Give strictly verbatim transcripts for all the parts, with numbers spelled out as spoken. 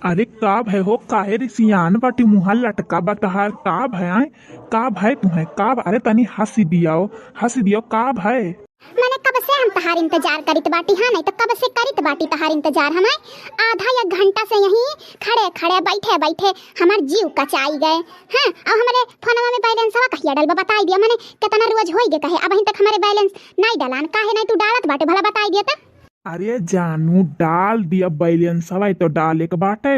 अरे का भय हो, काहे रिसियान बाटी, मुँह लटका बा तहार, का भय आय? का भय तुहैं, का भय? अरे तनी हँसी दियाओ, हँसी दियाओ, का भय? मने कब से हम तहार इंतजार करित बाटी, हाँ, नहीं तो कब से करित बाटी तहार इंतजार हम, आधा एक घंटा से यहीं खड़े खड़े, बैठे बैठे हमार जीव कचाई गए, हाँ, और हमरे फोनवा में बैलेंसवा कहिया डलबा, बताई दिया, मने कितना रोज होई गए कहे, अबहिन तक हमरे बैलेंस नहीं डलान, काहे नहीं तू डालत बाटे, भला बताई दिया त। अरे जानू, डाल दिया बैलेंसवा, ई तो डाले के बाटे,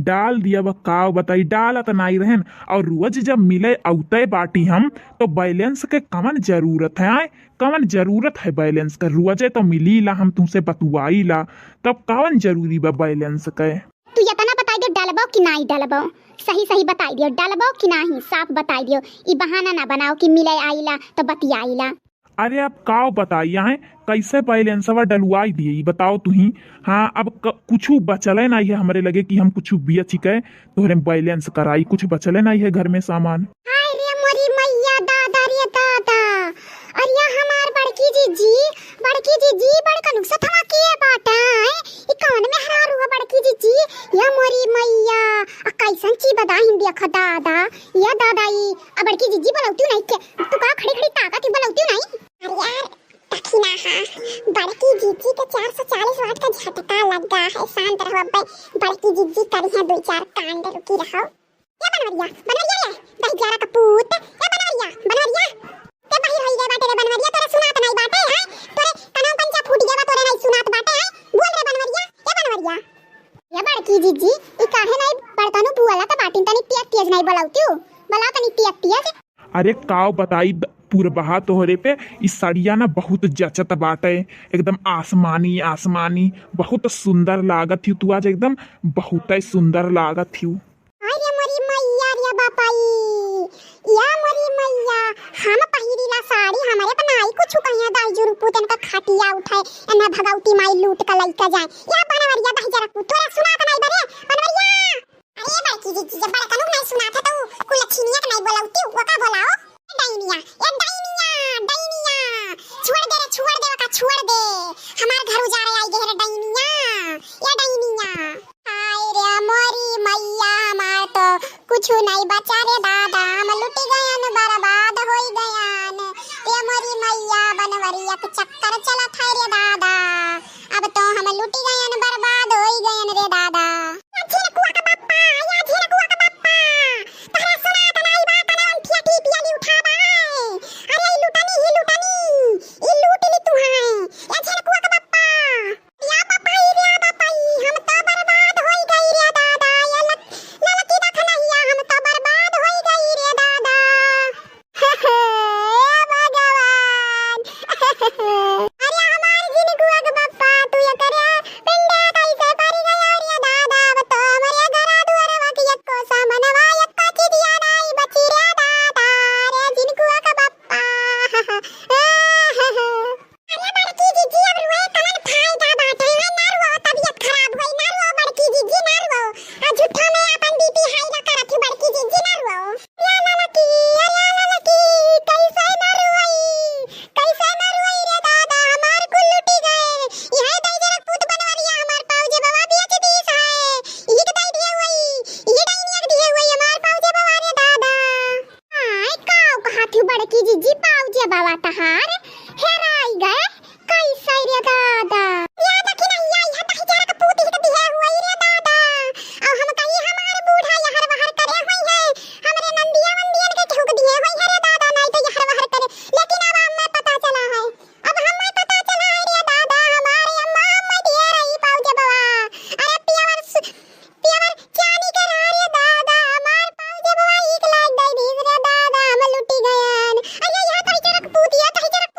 डाल दिया। अब का बताई, डालत नाई रहेन। और रोज जब मिले औते बाटी हम, तो बैलेंस के कवन जरूरत है, आय? कवन जरूरत है बैलेंस के? रोजे तो मिली ला हम तुमसे, बतुआई ला, तब कवन जरूरी बा बैलेंस के? तू इतना बताई दे, डलबो कि नाई डलबो? सही सही बताई दियो, डलबो कि नाही, साफ बताई दियो। ई बहाना ना बनाओ कि मिले आईला तो बतियाईला। अरे अब काव बताई, यहाँ कैसे बैलेंसवा डलवाई दिए, ई बताओ तुही। हाँ, अब क-, कुछु बचले नहीं है हमरे लगे कि हम कुछु बेच के तोहरे बैलेंस कराई, कुछ बचले नहीं है घर में सामान। हाय रे मोरी मैया, दादा रे दादा, अरे या हमार बड़की जीजी, बड़की जीजी, बड़कनुक से थमा किए बाटा, हैं? ई कौन मेहरारू है बड़की जीजी? या मोरी मैया, आ कैसन ची बदाहिन देखा दादा, या दादा ई, आ बड़की जीजी बोलौती नहीं के, तू का खड़ी खड़ी ताकत ही बोलौती नहीं? अरे यार, दखिना हा, बड़की जीजी के चार सौ चालीस वाट का झटका लग गया है, शांत रहो अब्बे, बड़की जीजी करी है दो चार कांड, रुकी रहो। ए बनवरिया, बनवरिया रे, दहिजरा का पूत, ए बनवरिया, बनवरिया, ते बहिर होई गए बाटे रे बनवरिया, तोरे सुनात नहीं बाटे, हैं? तोरे कनवा पंचा फूट गया बा, तोरे नहीं सुनात बाटे, हैं? बोल रे बनवरिया, ए बनवरिया। या बड़की जीजी, ई काहे नहीं बड़कनू बुआला त बाटिन, तनी तेज तेज नहीं बोलौतियो, बोला तनी तेज तेज। अरे काव बताई द-, पुरबहा तोहरे पे ई सड़िया ना बहुत जचत बाटे, एकदम आसमानी आसमानी, बहुत सुंदर लागत ही तू आज, एकदम बहुत सुंदर लागत ही। अरे मोरी मैया रे बापाई, या मोरी मैया, हम पहिरीला साड़ी, हमरे बनाई कुछ कहिया दाई जुरु पूतन का खटिया उठाए, एने भगवती माई लूट का लइका जाए। या बनवरिया दहिजरा पूत, तोरा सुनात नहीं बरे, बनवरिया। अरे बड़की जीजी, जब बड़कनू नहीं सुनात है तो कुल लक्षिनिया के नहीं बोलौती, वो का बोलाओ? ए डाइनिया, ए डाइनिया, डाइनिया, छोड़ दे रे, छोड़ दे, ओका छोड़ दे। हमार घर उजाड़े आई गए रे डाइनिया, ए डाइनिया। हाय रे मोरी मैया, हमार तो कुछ नहीं बचा रे दादा, हम लुट गयन, बर्बाद होई गयन। ए मोरी मैया, बनवरिया के चक्कर चलत है रे दादा, अब तो हम लुट गयन, बर्बाद होई गयन रे दादा। या झिनकुआ का बप्पा, या झिनकुआ का बप्पा, तहरा सुनात नाई बा, कनवन ठियाठी पियली उठावा है। अरे ई लुटनी, ही लुटनी, ई लूट ली तू है। या झिनकुआ का बप्पा, या बप्पा, ई रे बप्पा, ई हम तो बर्बाद होई गई रे दादा, या लत-, ललकी दखनहिया, हम तो बर्बाद होई गई रे दादा। हे भगवान। अरे हमार जिनकुआ के बप्पा, तू एकरे पिंडे कैसे पड़ गया रे दादा? अब तो हमरे घरा दुआरवा की एको सामनवा, एको चिड़िया नाई बची रे दादा। अरे जिनकुआ के बप्पा। अरे बड़की जीजी, अब रोए कवन फायदा बाटे, है ना रोओ, तबीयत खराब होई, ना रोओ बड़की जीजी, ना रोओ। आ झूठो में अपन बीपी हाई ना करत ही बड़की जीजी, ना रोओ। या ललकी, या ललकी, कैसे ना रोई, कैसे ना रोई रे दादा, हमार कुल लुटी गए। यह दहिजरा पूत बनवरिया हमार पाउजे बवा बेच दीस है। यही के दई दिए हुई, यही डाइनिया के दिए हुई हमार पाउजे बवा रे दादा। आय, काव कहत हूँ बड़की जीजी, पाउजे बवा तहार हेराई गए, कैसे रे दादा? या दखिनहिया, यह दहिजरा के पूत ही के दिए हुई रे दादा। और हम कही हमार बूढ़ा यहर वहर करे हुई है, हमरे नंदिया वंदियन के केहू के दिए हुई है रे दादा, नहीं तो यहर वहर करे। लेकिन अब हमें पता चला है, अब हमें पता चला है रे दादा, हमारे अम्मा हमें दिए रही पाउजे बवा। अरे पियावर सु-, पियावर चानी के रहा रे दादा, हमार पाउजे बवा एक लाख दे दीस रे दादा, हम लुटी गयन। अरे या दहिजरा के पूत, या दहिजरा के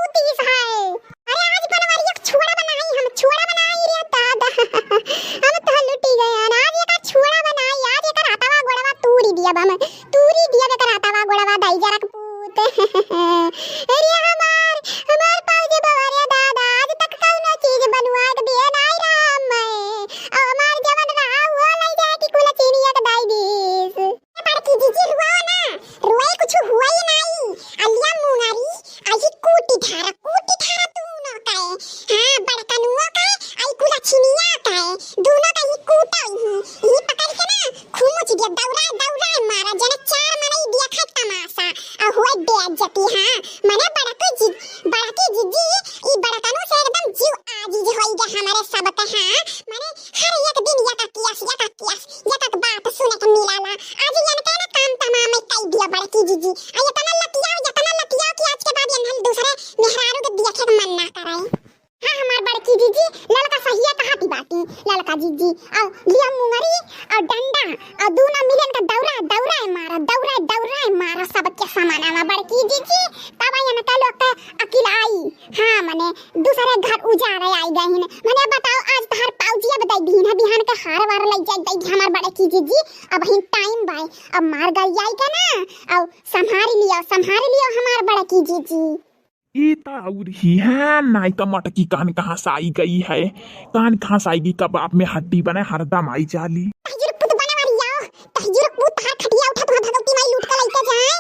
हमार बड़की जीजी, अबहिन टाइम बाय, अब मार गरियाई का ना, अब संभारी लियो, संभारी लियो हमार बड़की जीजी। ई त अउर ही है, नाई त मटकी कान कहाँ से आई गई है, कान कहाँ से आई गई, कबाब में हड्डी बने हरदम आई जाली। तहजुर पुत बने वाली आओ, तहजुर पुत तहार खटिया उठा, तुहार भगवती माई लूट के लइके जाए।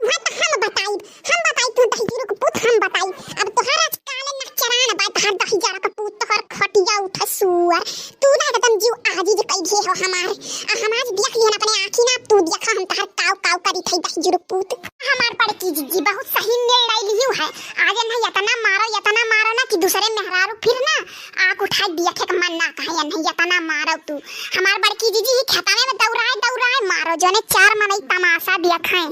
वह त हम बताइब, हम बताइब, तू दहिजरू के पूत, हम बताइब। अब तोहर आज काले नकचरान बा, तोहर दहिजरा के पूत, तोहर खटिया उठा सुअर। तू ना एकदम जीव आजिज कइ दिहे हो हमार। आ हम आज देख लिहन अपने आँखी ना, अब तू देखा हम तोहर काव काव करी थई दहिजरू के पूत। हमार बड़की जीजी बहुत सही निर्णय लियू है। आज नहीं इतना मारो, इतना मारो ना कि दूसरे मेहरारू फिर ना आँख उठाए देखे के मन ना कहे, नहीं इतना मारो तू। हमार बड़की जीजी ही खेतावे में दौड़ाए दौड़ाए मारो, जोने चार मनई तमाशा देखे।